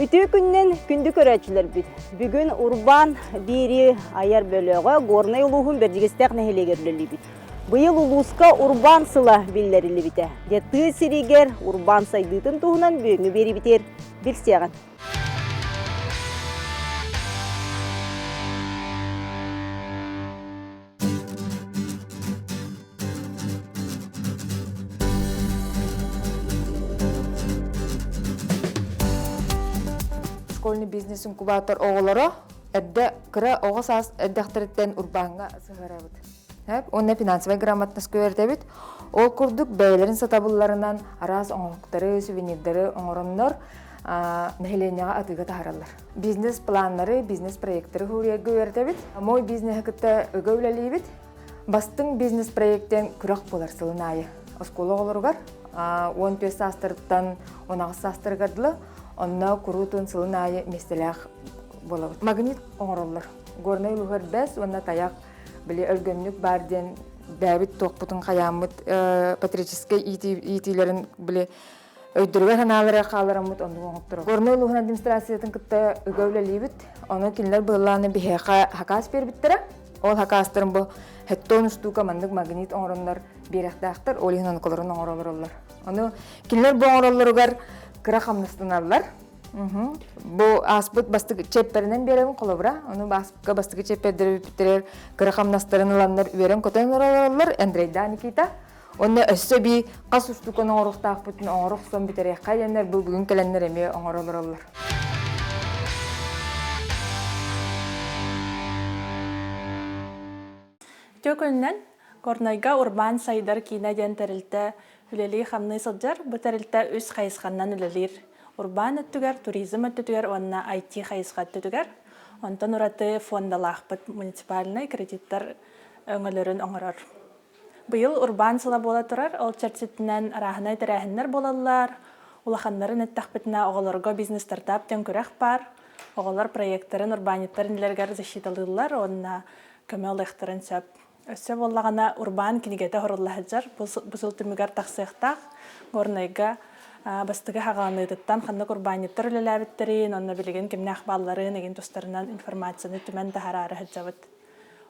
Үтүө күнүнэн күндү көрөөччүлэрбит! Бүгүн Урбаан биэрии айар бөлөҕө Горнай улууһун Бэрдьигэстээх нэһилиэгэр үлэлиибит. Быйыл улууска Урбаан сыла биллэриллибитэ. Дьэ тыа сиригэр урбаан сайдыытын туһунан бүгүҥҥү биэриибитигэр билсиэҕин. Школьный бизнес-инкубатор оҕолоро эрдэ кыра оҕо саас эрдэхтэриттэн урбааҥҥа сыһыарабыт. Уонна финансовай грамотность үөрэтэбит. Ол курдук бэйэлэрин сатабылларынан араас оҥоһуктары, сувенирдары оҥороннор нэһилиэнньэҕэ атыыга таһаараллар. Бизнес-планнары, бизнес-проекттары суруйарга үөрэтэбит. Мой бизнеһи кытта ыга үлэлиибит. Бастыҥ бизнес-проектен күрэх буолар сылын аайы. Оскуола оҕолоругар 14 саастарыттан 18 саастарыгар дылы онно куруутун сылын аайы миэстэлээх буолабыт. Магнит оҥороллор. Горнай улууһугар бэс уонна тайах били өлгөмнүк баар диэн бэйэбит туохпутун хайааммыт патриотическай иитиилэрин били өйдөрүгэр санаалара хаалараммыт оннук оҥотторо. Горнай улууһун администрациятын кытта ыга үлэлиибит. Ону кинилэр быһылааны биһиэхэ хакаас биэрбиттэрэ. Ол хакаастарын бу хеттон устуука маннык магнит оҥороннор биэрэхтээхтэр, ол иһин онукаларын оҥоролороллор. Ону кинилэр бу оҥороллоругар кыра хамнастаналлар. Бу ааспыт бастакы чиэппэринэн биэрэбин холобура. Ону ааспыкка бастакы чиэппэрдэри бүппүттэригэр кыра хамнастарын ыланнар үөрэн-көтөн олороллор. Андрейдаан Никита Онно өссө эбии хас устуканы оҥоруохтаахпытын оҥоро охсон бүтэриэххэ диэннэр бу бүгүн кэлэннэр эмиэ оҥоро олороллор. Үтүө күнүнэн Горнайга Урбаан сайдар киинэ диэн тэрилтэ үлэлии-хамныы сылдьар. Бу тэрилтэ үс хайысханнан үлэлиир. Урбаан өттүгэр, туризм өттүтүгэр уонна IT хайысха өттүтүгэр. Онтон ураты фондалаахпыт муниципальнай кредиттар өҥөлөрүн оҥорор. Быйыл урбаан сыла буола турар, ол чэрчитинэн арааһынай тэрээһиннэр буолаллар. Улаханнарын эттэхпитинэ, оҕолорго бизнес-стартап диэн күрэх баар. Оҕолор проекттарын урбаанньыттар иннилэригэр защиталыыллар уонна көмө ылыахтарын сөп. Өссө буоллаҕына, урбаан кинигэтэ оһорулла сылдьар. Бу сыл түмүгэр тахсыахтаах. Горнайга бастакы хаҕаланыытыттан ханнык урбаанньыттар үлэлээбиттэрин, онно билигин кимнээх баалларын игин тустарынан информацияны түмэн таһараары сылдьабыт.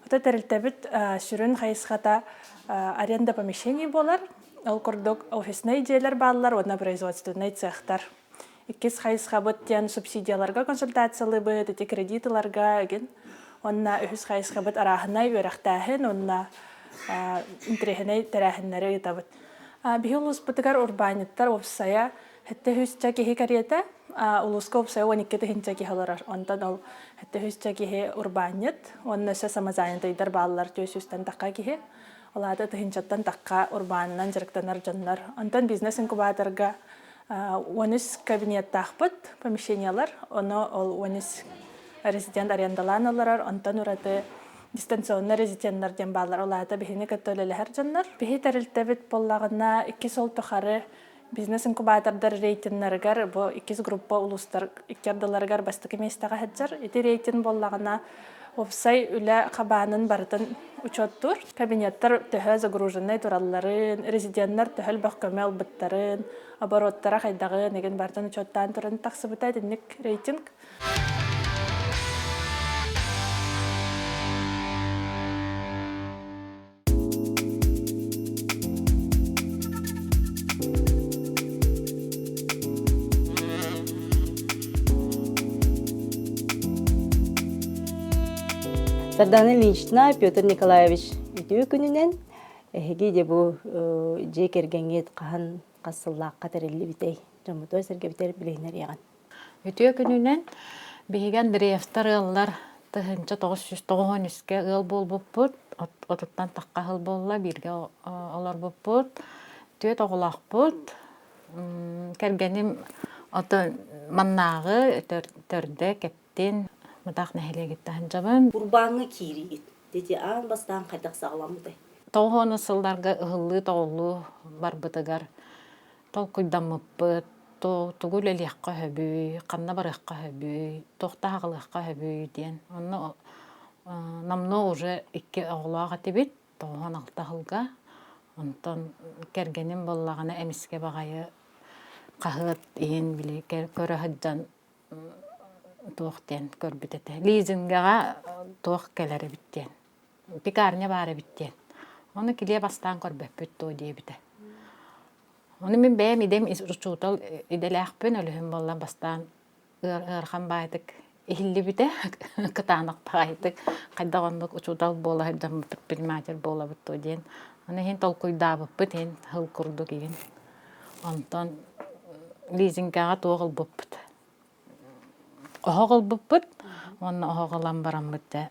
Ото тэрилтэбит сүрүн хайысхата аренда помещений буолар. Ол курдук офиснай дьиэлэр бааллар уонна производственнай цехтар. Иккис хайысхабыт диэн субсидияларга консультациялыыбыт, ити кредит ыларга игин. Уонна үһүс хайысхабыт арааһынай үөрэхтээһин уонна интэриэһинэй тэрээһиннэри ыытабыт. Биһи улууспутугар урбаанньыттар уопсайа 700 киһи кэриэтэ, улууска уопсайа 12 тыһыынча киһи олорор. Онтон ол 700 киһи урбаанньыт уонна өссө самозанятыйдар бааллар 400-тэн тахха киһи. Ол аата тыһыынчаттан тахха урбаанынан дьарыктанар дьоннор. Онтон бизнес-инкубаторга 13 кабинеттаахпыт, помещениялар. Ону ол 13 резидент арендалаан олорор. Онтон ураты дистанционный резиденнэр диэн бааллар. Ол аата биһини кытта үлэлэһэр дьоннор. Биһи тэрилтэбит буоллаҕына икки сыл тухары Бизнес-инкубатордар рейтиннарыгар бу иккис группа улуустар икки ардыларыгар бастакы миэстэҕэ сылдьар. Ити рейтинг буоллаҕына уопсай үлэ хабаанын барытын учуоттуур. Кабинеттар төһө загруженнай туралларын, резиденнэр төһө элбэх көмө ылбыттарын, обороттара хайдаҕын игин барытын учуоттаан туран тахсыбыта итинник рейтинг. Сардана Ильинична, Петр Николаевич үтүө күнүнэн эһиги де бу дьиэ кэргэҥҥит хаһан хас сыллаахха тэриллибитэй? Дьоммутугар сэргэбитэр билиһиннэриэҕин. Үтүө күнүнэн биһиги Андреевтар ыаллар 1993-кэ ыал буолбуппут, отуттан тахха сыл буолла, бииргэ олорбуппут, түөрт оҕолоохпут. Кэргэним ото маннааҕы төрдө Кэптин Мытаах нэһилиэгиттэн сылдьабын. Урбааҥҥа киириигит. Дети аан бастаан хайдах саҕаламмытай? Тоҕус сылларга ыһыллыы-тоҕуллуу барбытыгар Толкуйдаммыппыт, тугу үлэлиэххэ сөбүй, ханна барыахха сөбүй, туохта аҕалыахха сөбүй диэн. Онно номнуо уже икки оҕолоох этибит, 96 сылга. Онтон кэргэним буоллаҕына эмискэ баҕайы хаһыат иһин били көрө сылдьан. туох диэн көрбүт этэ. Лизингэҕэ туох кэлэр эбит диэн. Пекарня баар эбит диэн. Ону килиэп бастаан көрбөппүт дуо диэбитэ. Ону мин бэйэм идэм учуутал идэлээхпин, өлүһүм буолла бастаан ыарахан баайдык иһиллибитэ, кытаанах баҕайытык хайдах оннук учуутал буола сылдьан предприниматель буолабыт дуо диэн. Ону иһин толкуйдаабыппыт иһин сыл курдук иһин. Онтон лизингэҕэ туох ылбыппыт? Оһох ылбыппыт уонна оһох ылан бараммыт дьэ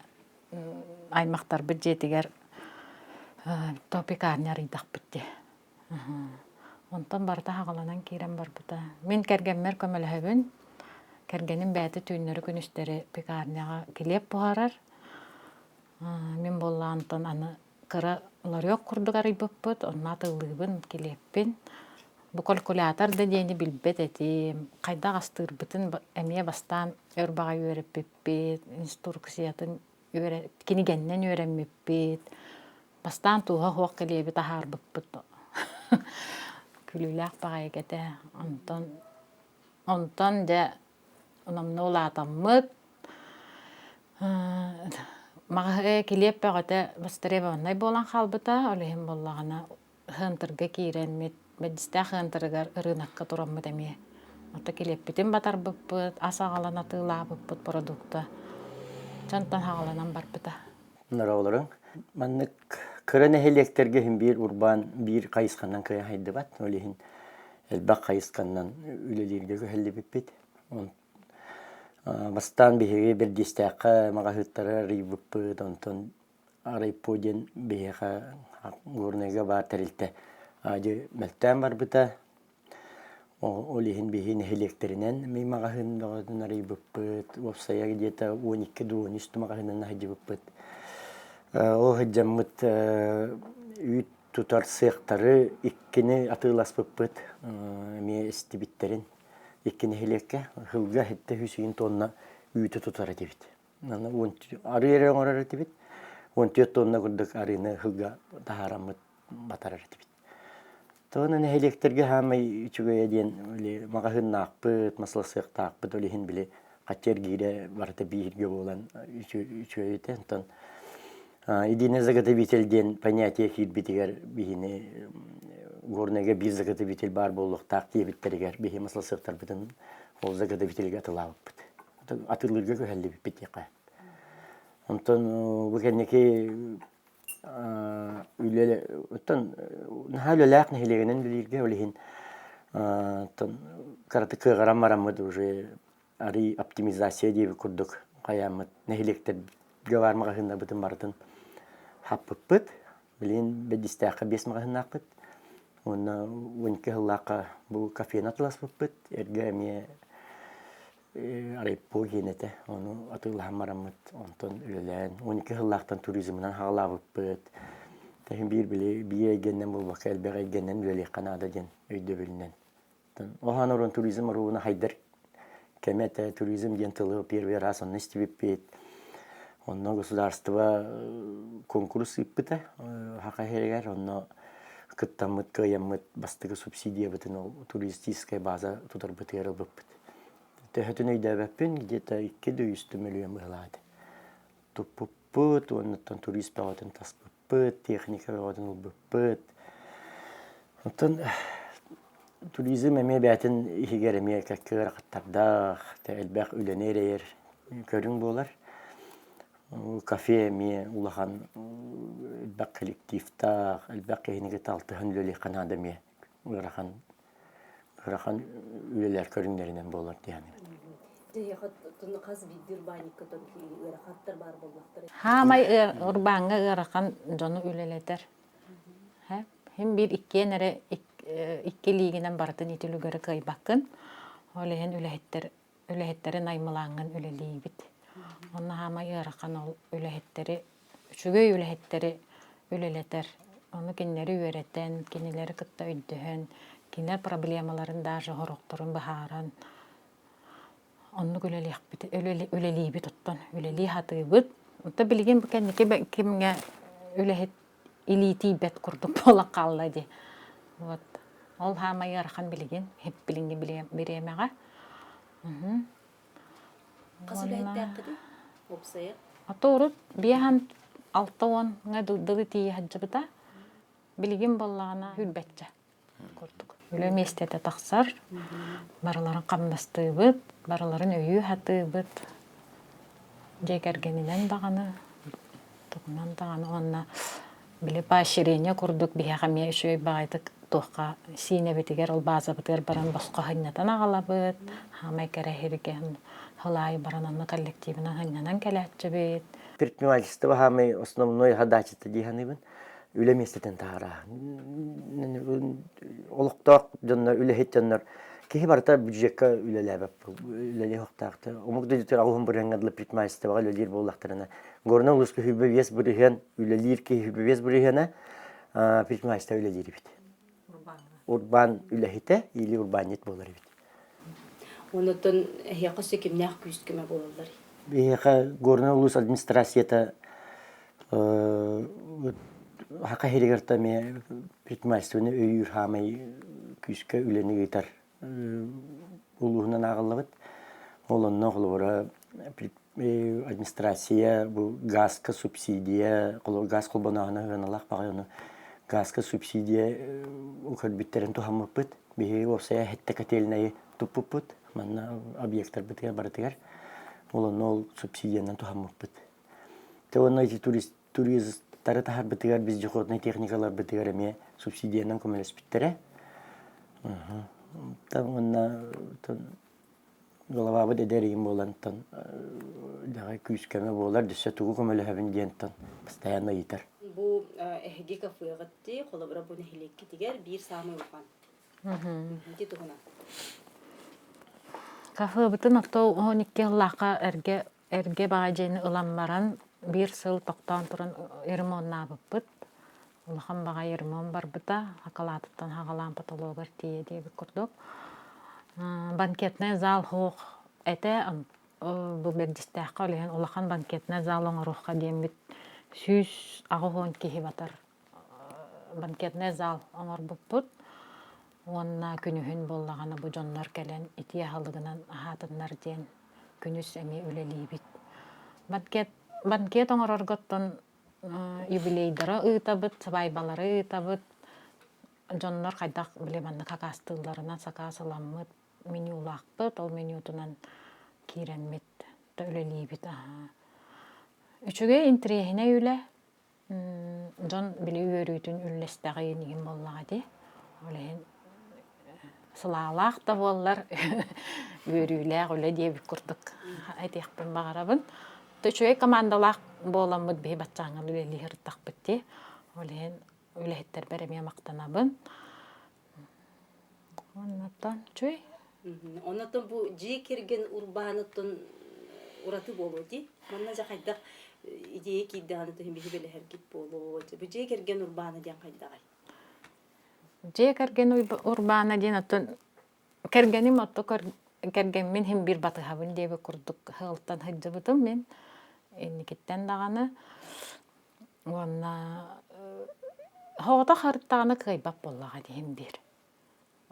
аймахтарбыт дьиэтигэр топикарня арыйдахпыт дии. Онтон барыта хаҕаланан киирэн барбыта. Мин кэргэммэр көмөлөһөбүн. Кэргэним бэйэтэ түүннэри-күнүстэри пекарняҕа килиэп буһарар. Мин буоллаҕына онтон аны кыра ларек курдук арыйбыппыт, онно атыллыыбын килиэппин. Бу калькулятор да диэни билбэт этим. Хайдах астыырбытын эмиэ бастаан өр баҕайы үөрэппиппит, инструкциятын кинигэннэн үөрэммиппит. Бастаан тууһа суох килиэби таһаарбыппыт. Күлүүлээх баҕайы этэ. Онтон онтон дьэ номнуо улаатаммыт. Маҕаһыы килиэп бөҕөтө востребованнай буолан хаалбыта. Ол иһин буоллаҕына ыһыантырга киирэммит, Бэрдистээх ыһыантырыгар ырыынакка тураммыт эмиэ. Ото килиэппитин батарбыппыт, ас аҕалан атыылаабыппыт продукта дьонтон хаҕаланан барбыта. Норууларыҥ маннык кыра нэһилиэктэргэ иһин биир урбаан биир хайысханан кыайан хайдыбат. Ол иһин элбэх хайысханан үлэлииргэ күһэллибиппит. Бастаан биһиги Бэрдиэстээххэ маҕаһыыттары арыйбыппыт, онтон райпо диэн биһиэхэ Горнайга баар тэрилтэ аадьы мөлтөөн барбыта. Ол иһин биһи нэһилиэктэринэн ми маҕаһыын бөҕөтүн арыйбыппыт. Уопсайа где-то 12 дуу, 13 маҕаһыынынан сылдьыбыппыт. Ол сылдьаммыт үүт тутар сыахтары иккини атыыласпыппыт эмиэ истибиттэрин икки нэһилиэккэ сылга 700 тонна үүтү тутар этибит. Арыы эрэ оҥорор этибит. 14 тонна курдук арыыны сылга таһаараммыт батарар этибит. Тоҕо нэһилиэктэргэ хаамай үчүгэйэ диэн били маҕаһыыннаахпыт, маслосыахтаахпыт, ол иһин били хаччы эргиирэ барыта бииргэ буолан үчүгэй этэ. Онтон единый заготовитель диэн понятие киирбитигэр биһини Горнайга биир заготовитель баар буолуохтаах диэбиттэригэр биһи маслосыахтарбытын ол заготовительгэ атылаабыппыт. Атыылыырга күһэллибиппит диэххэ. Онтон бу кэнники үлэ оттон наһаа үлэлээх нэһилиэгинэн үлэлииргэ ол иһин оттон кыратык кыаҕыран бараммыт уже арый оптимизация диэбит курдук хайааммыт нэһилиэктэргэ баар маҕаһыыннарбытын барытын хаппыппыт. Билигин Бэдистээххэ биэс маҕаһыыннаахпыт. Уонна 12 сыллаахха бу кафены атыласпыппыт. Эргэ эмиэ райпо диэн этэ. Ону атыылаһан бараммыт, онтон үлэлээн, 12 сыллаахтан туризмынан хаалаабыппыт. Тэһин биир били биир эйгэннэн буолбакка элбэх эйгэннэн үлэлиэххэ наада диэн өйдөбүлүнэн. Оһаан орон туризм оруобуна хайдар кэмэ этэ. Туризм диэн тылы первый раз онно истибиппит. Онно государство конкурс ыыппыта Саха сиригэр. Онно кыттаммыт, кыайаммыт бастакы субсидиябытын ол туристическай база тутарбытыгар ылбыппыт. Төһөтүн өйдөөбөппүн, где-то 2 да 3 мөлүйүөн быһыылаах этэ. Туппуппут, уоннаттан турист бөҕөтүн таспыппыт, техника бөҕөтүн ылбыппыт. Оттон туризм эмиэ бэйэтин иһигэр эмиэ кэккэ ыарахаттардаах, элбэх үлэни эрэйэр көрүҥ буолар. Кафе эмиэ улахан элбэх коллективтаах, элбэх киһини кытта алтыһан үлэлиэххэ наада эмиэ ыарахан ыарахан үлэлэр көрүҥнэринэн буолар дии саныыбын. Хас биирдии урбаанньыкка ыарахаттар баар буоллахтара. Хаамай урбааҥҥа ыарахан дьону үлэлэтэр. Хим биир иккиэн эрэ икки илиигинэн барытын ити үлүгэри кыайбаккын. Ол иһин үлэһиттэр үлэһиттэри наймылааҥҥын үлэлиибит. Онно хаамай ыарахан ол үлэһиттэри үчүгэй үлэһиттэри үлэлэтэр. Ону кинилэри үөрэтэн, кинилэри кытта өйдөһөн, кинилэр проблемаларын даже сорохторун быһааран оннук үлэлиэхпит үлэлиибит оттон үлэлии сатыыбыт. Онто билигин бу кэнники кимҥэ үлэһит илии тиийбэт курдук буолан хаалла дии. Вот. Ол хаамай ыарахан билигин, билиҥҥи бириэмэҕэ. Хас үлэһиттээххитий? Уопсайа? Ото урут биэһэн 60-ҥа дылы тиийэ сылдьыбыта. Билигин буоллаҕына үрбэччэ курдук. Үлэ миэстэтэ тахсар, барыларын хамнастыыбыт, барыларын өйүү сатыыбыт. Дьиэ кэргэнинэн даҕаны, тугунан даҕаны уонна били поощрение курдук биһиэхэ эмиэ үчүгэй баҕайытык туохха сиинэбитигэр ол баазабытыгар баран босхо сынньатан аҕалабыт, хаамай кэрэ сиргэ сыл аайы баран онно коллективынан сынньанан кэлээччибит. Предпринимательство хаамай основной задачата дии саныыбын. Үлэ миэстэтин таһаарааһын. Олохтоох дьоннор, үлэһит дьоннор киһи барыта бюджекка үлэлээбэт үлэлиэх уохтаахтар. Омук дойдутугар аҕыһын бырыһыаҥҥа дылы предпринимательствоҕа үлэлиир буоллахтарына, Горнай улууска 25 бырыһыан үлэлиир киһи 25 бырыһыана предпринимательство үлэлиир эбит. Урбаан үлэһитэ или урбаанньыт буолар эбит. Онотон эһиэхэ өссө кимнээх күүс-көмө буолаллар? Биһиэхэ Горнай улуус администрацията Саха сиригэр эмиэ предпринимательствоны өйүүр хаамай күүскэ үлэни ыытар улууһунан ааҕыллыбыт. Ол онно холобура администрация бу газка субсидия, газ холбонооһуна сыаналаах баҕайы ону газка субсидия көрбүттэрин туһаммыппыт. Биһиги уопсайа сэттэ котельнайы туппуппут. Манна объектарбытыгар барытыгар. Ол онно ол субсидиянан туһаммыппыт. Те уонна ити турист туристары таһарбытыгар бездеходнай техникаларбытыгар эмиэ субсидиянан көмөлөспүттэрэ. Уонна главабыт эдэр ийим буолантан дэҕэ күүс-көмө буолар, өссө тугу көмөлөһөбүн диэнтэн постоянно ыйытар. Бу эһиги кафеҕыт дии, холобура бу нэһилиэккитигэр биир саамай улахан. Ити туһунан. Кафебытын ото 12 сыллаахха эргэ эргэ баҕа дьиэни ылан баран биир сыл тохтоон туран ремоннаабыппыт. Улахан баҕайы ремонт барбыта, акылаатыттан хаҕалаан потологар тиийэ диэбит курдук. Банкетнай зал суох этэ, бу Бэрдьистээххэ ол иһин улахан банкетнай зал оҥоруохха диэммит 180 киһи батар банкетнай зал оҥорбуппут. Уонна күнүһүн буоллаҕына бу дьоннор кэлэн итии аһылыгынан аһаатыннар диэн күнүс эмиэ үлэлиибит. Банкет, банкет оҥорорго оттон юбилейдары ыытабыт, сыбаайбалары ыытабыт. Дьоннор хайдах били маннык сакаастыылларынан сакаас ыламмыт менюлаахпыт, ол менютунан киирэммит да үлэлиибит. Үчүгэй интэриэһинэй үлэ. Дьон били үөрүүтүн үллэстэҕин иһин буоллаҕа дии. Ол иһин сылаалаах да буоллар үөрүүлээх үлэ диэбит курдук этиэхпин баҕарабын. Үчүгэй командалаах буоламмыт биһи баччааҥҥа үлэлии сырыттахпыт дии. Ол иһин үлэһиттэрбэр эмиэ махтанабын. Оннуттан үчүгэй. Оннуттан бу дьиэ кэргэн урбааныттан ураты буолуо дии. Манна дьэ хайдах идея киирдэҕинэ түһүн биһи бэлэһэргит буолуо. Бу дьиэ кэргэн урбаана диэн хайдаҕай? Дьиэ кэргэн урбаана диэн оттон кэргэним отто кэргэммин иһин биир батыһабын диэбит курдук сылтан сылдьыбытым мин инникиттэн даҕаны уонна соҕотох сырыттаҕына кыайбат буоллаҕа диһин биир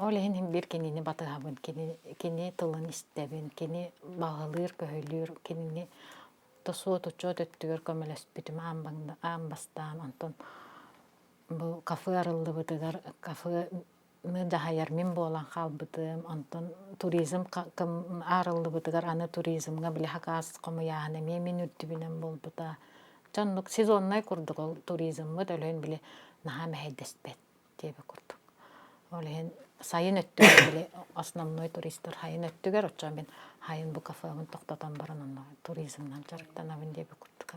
Ол иһин иһин биир кинини батыһабын, кини, кини тылын истэбин, кини баҕалыыр-көһүлүүр, кинини тосуот-учуот өттүгэр көмөлөспүтүм аан, аан бастаан. Онтон бу кафе арыллыбытыгар кафены дьаһайар мин буолан хаалбытым. Онтон туризм арыллыбытыгар аны туризмҥа били хакаас хомуйааһын эмиэ мин үрдүбүнэн буолбута. Дьэ оннук сезоннай курдук ол туризммыт өлөн били наһаа мэһэйдэспэт диэбит курдук. Ол иһин сайын өттүгэр били основной туристар сайын өттүгэр оччо мин сайын бу кафебын тохтотон баран онно туризмынан дьарыктанабын диэбит курдук.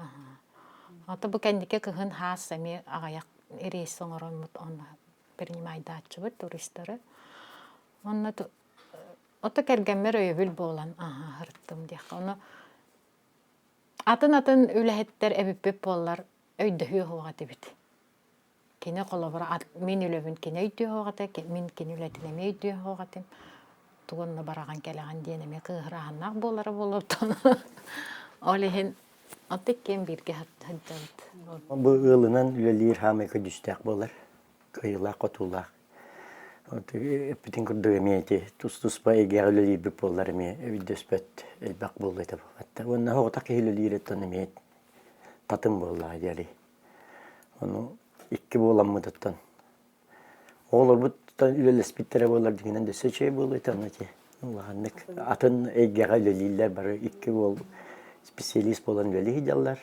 Ото бу кэнники кыһын хаас эмиэ аҕыйах рейс оҥороммут онно принимайдааччыбыт туристары. Онно ото кэргэммэр өйөбүл буолан аһа сырыттым диэххэ. Ону атын-атын үлэһиттэр эбиппит буоллар өйдөһүө суох этибит. Кини холобура мин үлэбин кини өйдүө суох этэ, мин кини үлэтин эмиэ өйдүө суох этим. Тугу онно бараҕын кэлэҕин диэн эмиэ кыыһырааһыннаах буолара буолуоттан. Ол иһин от иккиэн бииргэ сылдьабыт. Бу ыалынан үлэлиир хаамай көдьүүстээх буолар, кыайыылаах-хотуулаах. Эппитин курдук эмиэ ити тус-туспа эйгэҕэ үлэлиирбит буоллар эмиэ өйдөспөт элбэх буолуо этэ буолбат. улаатта. Уонна соҕотох киһи үлэлиириттэн эмиэ татым буоллаҕа диэри. Ону икки буоламмытыттан оҕолорбуттан үлэлэспиттэрэ буоллар дьиҥинэн өссө үчүгэй буолуо этэ ону ити улаханнык атын эйгэҕэ үлэлииллэр бары икки уол специалист буолан үлэлии сылдьаллар.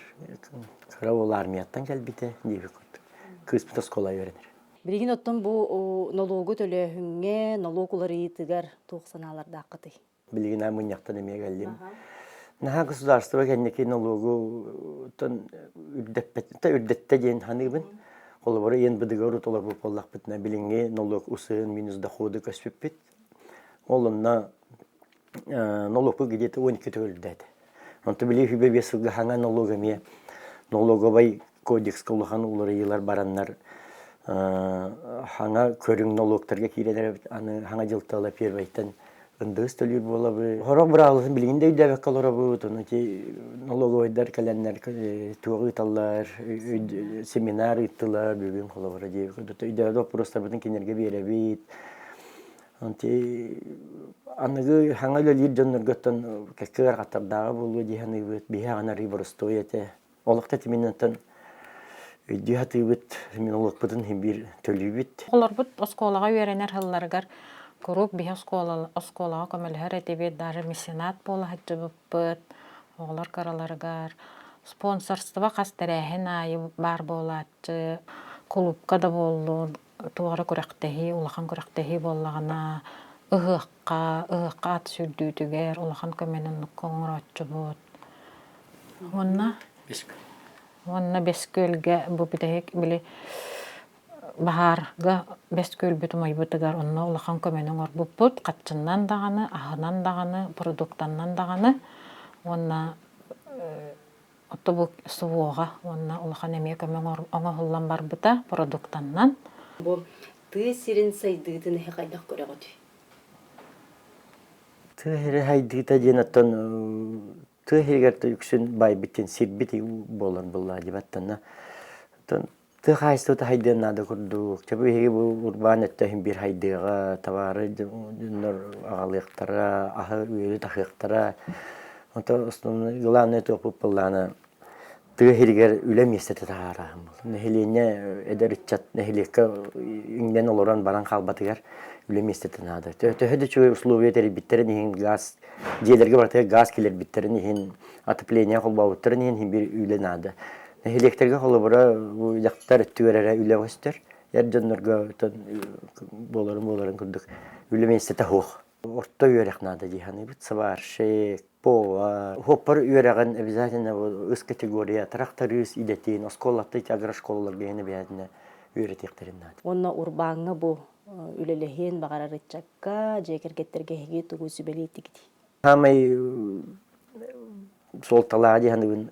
Кыра уол армияттан кэлбитэ диэбит курдук. Кыыспыт оскуола үөрэнэр. Билигин оттон бу нолуогу төлөөһүҥҥэ, нолуок уларыйыытыгар туох санаалардааххытый? Билигин аа мунньахтан эмиэ кэллим. Наһаа государство кэнники нолуогу үрдэппэт үрдэттэ диэн саныыбын. Холобура ИНБД-га урут олорбут буоллахпытына билиҥҥи нолуок УСН минус доходы көспүппүт. Ол онно нолуокку где-то 12 төгүл үрдээтэ. Онто били үбэ биэс сылга хаҥа нолуок эмиэ налоговай кодекска улахан уларыйыылар бараннар хаҥа көрүҥ нолуоктарга киирэн эрэбит аны хаҥа дьылтала первойтан ындыыс төлүүр буолабы хорох быраабылатын билигин да өйдөөбөккө олоробут ону ити налоговойдар кэлэннэр туох ыыталлар семинар ыыттылар бүгүн холобура диэбит өйдөөбөт боппуруостарбытын кинилэргэ биэрэбит Онти аныгы хаҥа үлэлиир дьоннорготтон кэккэ ыарахаттардааҕа буолуо дии саныыбыт. Биһи аҕан арыы боростуой этэ. Олох да тиминантан өйдүү сатыыбыт, мин олохпутун иһин биир төлүүбүт. Оҕолорбут оскуолаҕа үөрэнэр сылларыгар куруук биһи оскуолаҕа көмөлөһөр этибит, даже меценат буола сылдьыбыппыт оҕолор кыраларыгар. Спонсорство хас тэрээһин аайы баар буолааччы, кулуупка да буоллун, туох эрэ күрэхтэһии, улахан күрэхтэһии буоллаҕына, ыһыахха, ыһыахха ат сүүрдүүтүгэр улахан көмөнү оннукка оҥорооччубут. Уонна уонна Бэс Күөлгэ бу бүтэһик били баһаарга Бэс Күөлбүт умайбытыгар онно улахан көмөнү оҥорбуппут. Хаччыннан даҕаны, аһынан даҕаны, продуктаннан даҕаны уонна Оттубут СВО-ҕа уонна улахан эмиэ көмө оҥоһуллан барбыта продуктаннан. Бу тыа сирин сайдыытын эһи хайдах көрөҕүтүй? Тыа сирин сайдыыта диэн оттон тыа сиригэр үксүн байбыт сирбит буолар буоллаа дибаттана. Оттон Тыа хаһаайыстыбата хайдыан наада курдук. Чэ, бу биһиги бу урбаан өттө иһин биир хайдыаҕа, табаары дьоннор аҕалыахтара, аһы-үөлү таһыахтара. Онтон основной главное туохпут буоллаҕына тыа сиригэр үлэ миэстэтэ таһаарааһын буолар. Нэһилиэнньэ эдэр ыччат нэһилиэккэ иҥнэн олорон баран хаалбатыгар үлэ миэстэтэ наада. Төһө да үчүгэй условия тэрийбиттэрин иһин газ дьиэлэргэ барытыгар газ киллэрбиттэрин иһин отопление холбообуттарын иһин биир үлэ наада. Нэһилиэктэргэ холобура бу дьахтар өттүгэр эрэ үлэ көстөр. Эр дьоннорго буоларын буоларын курдук үлэ миэстэтэ суох. Орто үөрэх наада дии саныыбыт. Сварщик, повар. Хуоппар үөрэҕин обязательно ыс категория, тракторист идэтин, оскуолаттан агрошколаларга иһин обязательно үөрэтиэхтэрин наада. Уонна урбааҥҥа бу үлэлэһиэн баҕарар ыччакка, дьиэ кэргэттэргэ эһиги тугу сүбэлиэтигитий? Саамай суолталааҕа дии саныыбын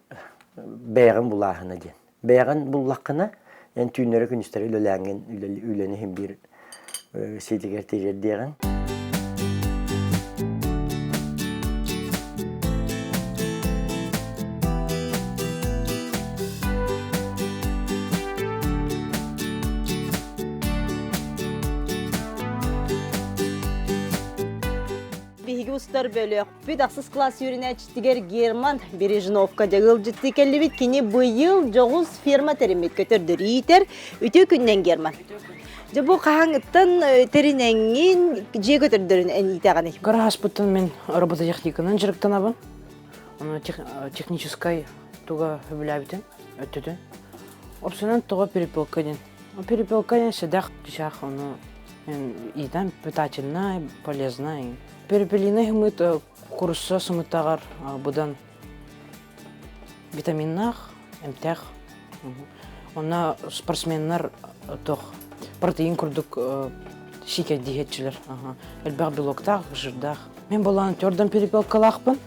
бэйэҕин булааһына диэн. Бэйэҕин буллаххына, эн түүннэри-күнүстэри үлэлээҥҥин үлэни иһин биир сиэтигэр тириэрдиэҕиҥ. Биһиги устар бөлөхпүт ахсыс класс үөрэнээччитигэр Герман Бережновка дьэ ыалдьыттыы кэллибит. Кини быйыл дьоҕус ферма тэриммит көтөрдөр иитэр. Үтүө күннэн Герман. Дьэ бу хаһааҥҥыттан тэринэҥҥин дьиэ көтөрдөрүн эн иитэҕиний? Гарааспыттан мин робототехниканан дьарыктанабын. Ону техническай туга сөбүлээбитим өттүтүн. Опсунан тоҕо перепелка диэн. Перепелка диэн сэдэх чычаах ону иитэн питательная, полезная. Перепелиный сымыт курусса сымыттаҕар быдан витаминнаах, эмтээх. Онно спортсменнар тох протеин курдук сиикэйдиһэччилэр. Элбэх белоктаах, жирдаах. Мен волонтердан перепелкалаахпын.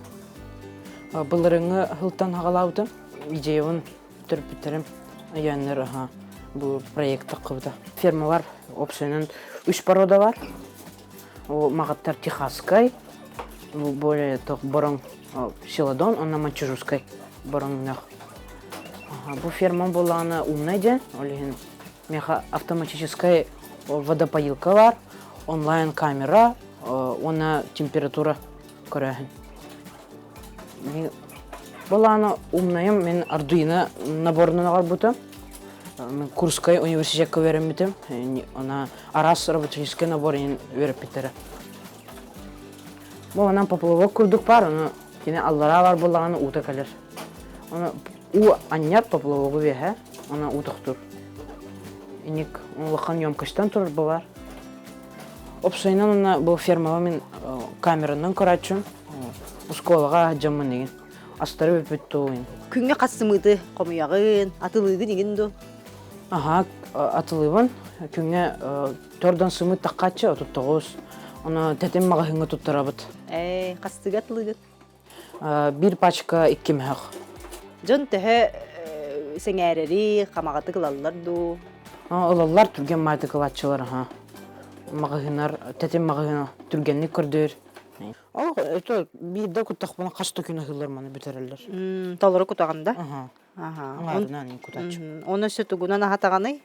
Былырыҥҥы сылтан хаҕалаабытым. Идеябын төрөппүттэрим өйөөннөр аха бу проект таххыбыта. Фермалар опсуйунан үс порода бар. Маҕаттар Техасскай, более бороҥ Селадон, онно Манчжурскай бороҥнох. Бу ферма буоллаҕына умнай диэн, ол иһин миэхэ автоматическай водопоилка бар, онлайн камера уонна температура көрөөһүн. Былааны умнайым мин Arduino наборунан оҕорбутум. Курскай университекка үөрэммитим. Она араас роботическай набор иһин үөрэппиттэрэ. Бу онон поплавок курдук баар, ону кини аллараа бар буоллаҕына уута кэлэр. Ону уу анньар поплавогу үөһэ, она уу тохтуур. Иник улахан емкостьтан турар баар. Опсайынан уонна бу фермаҕа мин камеранан көрөөччүм. Оскуолаҕа дьоммун игин. Астары бүппүт туойун. Күҥҥэ хас сымыыты хомуйаҕын, атылыыгын игин дуу? Аха, атылыыбын. Күҥҥэ төрдөн сымыыт таххааччы 39. Оны тэтим маҕаһыыҥҥа туттарабыт. Ээ, хастыга атылыыгын? Биир пачка икки мөһөх. Дьон төһө сэҥээрэри, хамаҕатык ылаллар дуу? Ылаллар түргэн маайтык ылааччылар аха. Маҕаһыынар, тэтим маҕаһыына түргэнник көрдөөр. Ол это биирдэ куттахпына хас да күн аһыыллар маны бүтэрэллэр. Толору кутаҕын да? Аха. Аха. Аҥаарынан кутааччы. Оны өссө тугунан аһатаҕыный?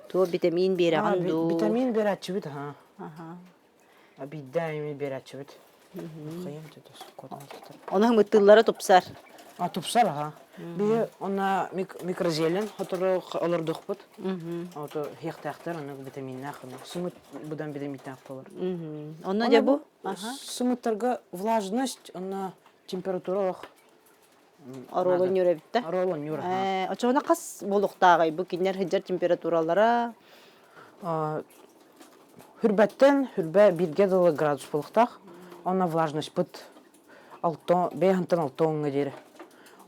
Туо витамин биэрэҕин дуу? Витамин биэрээччибит аха. Аха. Биирдэ эми биэрээччибит. Ону ымыттыыллара тупсар. А тупсар аха. Биһи онно микрозелень хотору олордухпут. Ото хиэхтээхтэр онно витаминнаах сымыт быдан витаминнаах болор. Онно дьэ бу сымыттарга влажность онно температура олох Оруолун ньур эбит да? Оруолун ньур аха. Очоҕуна хас буолуохтааҕый бу кинилэр сылдьар температуралара? Хүрбэттэн хүрбэ бииргэ дылы градус буолуохтаах. Онно влажностьпыт алто бэйэһинтэн алта уоҥҥа диэри.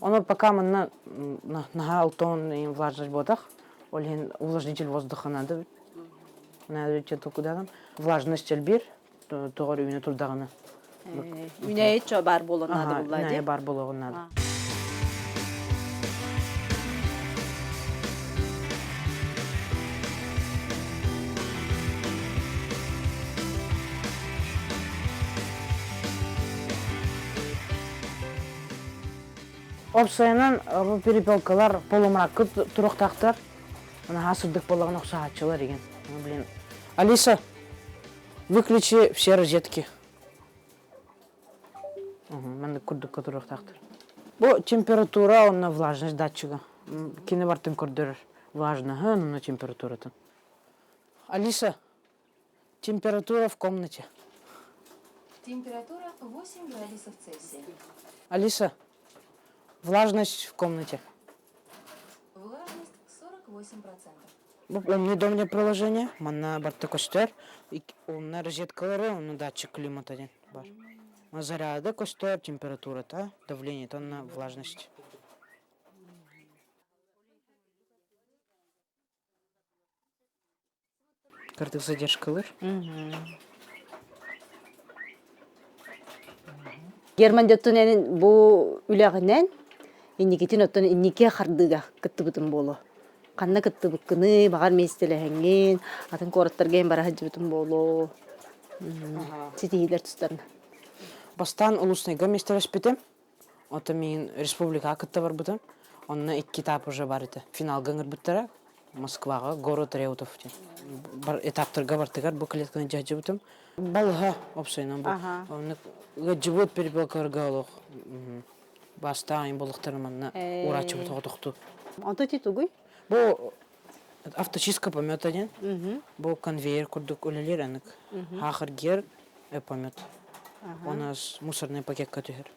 Ону пока манна наһаа алта уон влажность буотах. Ол иһин увлажнитель воздуха надо. Надо кудаҕын. Влажность элбиир. Тоҕор үүнэ турдаҕына. Үүнээйи чо баар буолуон наада буолла дии. баар буолуоҕун наада. Опсайынан бу перепелкалар полумракка туруохтаахтар. Наһаа сырдык буоллаҕына охсуһааччылар игин. Блин. Алиса, Выключи все розетки. Маннык курдукка туруохтаахтар. Бу температура онно влажность датчига. Кини бартын көрдөрөр влажноһын, онно температуратын. Алиса, температура в комнате. Температура 8 градусов Цельсия. Алиса, влажность в комнате. Влажность 48%. Бу умный дом диэн приложение. Манна барыта көстөр. Умная розеткалары, онно датчик климата диэн бар. Заряда көстөр, температурата, давлениета, онно влажность. Кырдык задержкалыр. Герман дьоттун эн бу үлэҕинэн инникитин оттон инники хардыыга кыттыбытым буолуо. Ханна кыттыбыккыный, баҕар миэстэлэһэҥҥин, атын куораттарга эн бара сылдьыбытым буолуо. Ситиһиилэр тустарына. Бастаан улуснайга миэстэлэспитим. Оттон миигин республикаҕа кытта барбытым. Онно икки этап уже бар этэ. Финалга ыҥырбыттара. Москваҕа город Реутов диэн. Бар этаптарга бартыгар бу клетканы дьаһдьыбытым. Балыһа опсайынан бу. Оннук ыаддьыбыт перепелкаларга олох бастаан болуктары манна урааччыбыт оҕотохту. Онто ти тугуй? Бу авточистка помета диэн. Бу конвейер курдук үлэлиир анык. Хаахыргиэр помет. Оны мусорный пакетка түһэр.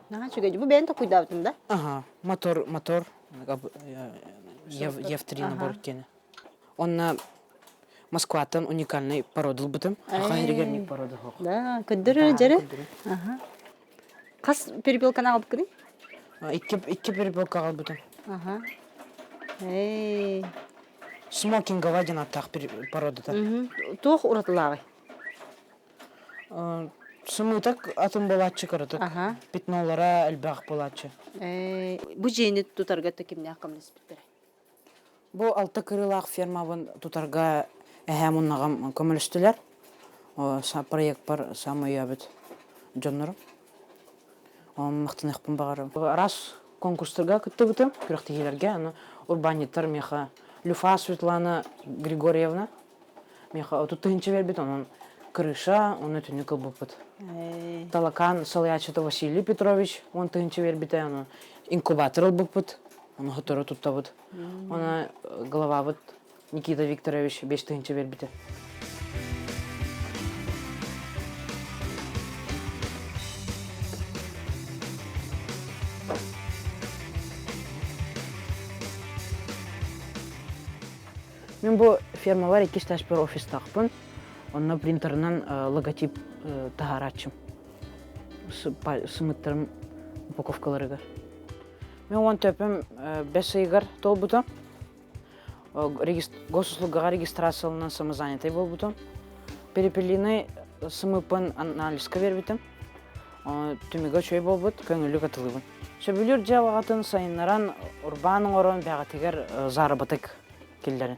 Наһаа үчүгэй. Бу бэйэн токуйдаабытым да? Ага, мотор, мотор, Ев-3 набор киэнэ. Онно Москваттан уникальный порода ылбытым. Аха иһигэр порода хоох. Да, көрдөрөр дьэрэ. Аха. Хас перепелканы аҕалбыккыный? Икки, икки перепелка аҕалбытым. Аха. Эй. Смокинговая диэн ааттаах породата. Туох уратылааҕый? Сымыытак атын буолааччы кыратык. Пятнолара элбэх буолааччы. Бу дьиэни тутарга кимнээх көмөлөспүттэрэ? Бу алта кырыылаах фермабын тутарга эһээм уоннаҕым көмөлөстүлэр. Проекпар саамай өйөөбүт дьоннорум. Махтаныахпын баҕарабын. Араас конкурстарга кыттыбытым, күрэхтэһиилэргэ. Аны урбаанньыттар миэхэ Люфа Светлана Григорьевна. Миэхэ 30 тыһыынча биэрбит, онон крыша, уонна түннүк ылбыппыт. Талакан салайааччыта Василий Петрович 10 тыһыынча биэрбитэ, ону инкубатор ылбыппыт, ону сотору туттабыт. Оны главабыт Никита Викторович 5 тыһыынча биэрбитэ. Мин бу фермалар иккис этажпар офистаахпын. Онно принтерынан логотип таһаарааччым. Сымыттарым упаковкаларыгар. Мин уон төпөм бэс ыйыгар туолбута. Госуслугаҕа регистрацияланан самозанятай буолбутум. Перепелиный сымыппын анализка биэрбитим. Түмүгэ үчүгэй буолбут, көҥүллүк атылыбын. Сөбүлүүр дьыалаҕытын сайыннаран, урбаан оҥорон бэҕэтигэр заработок киллэрин.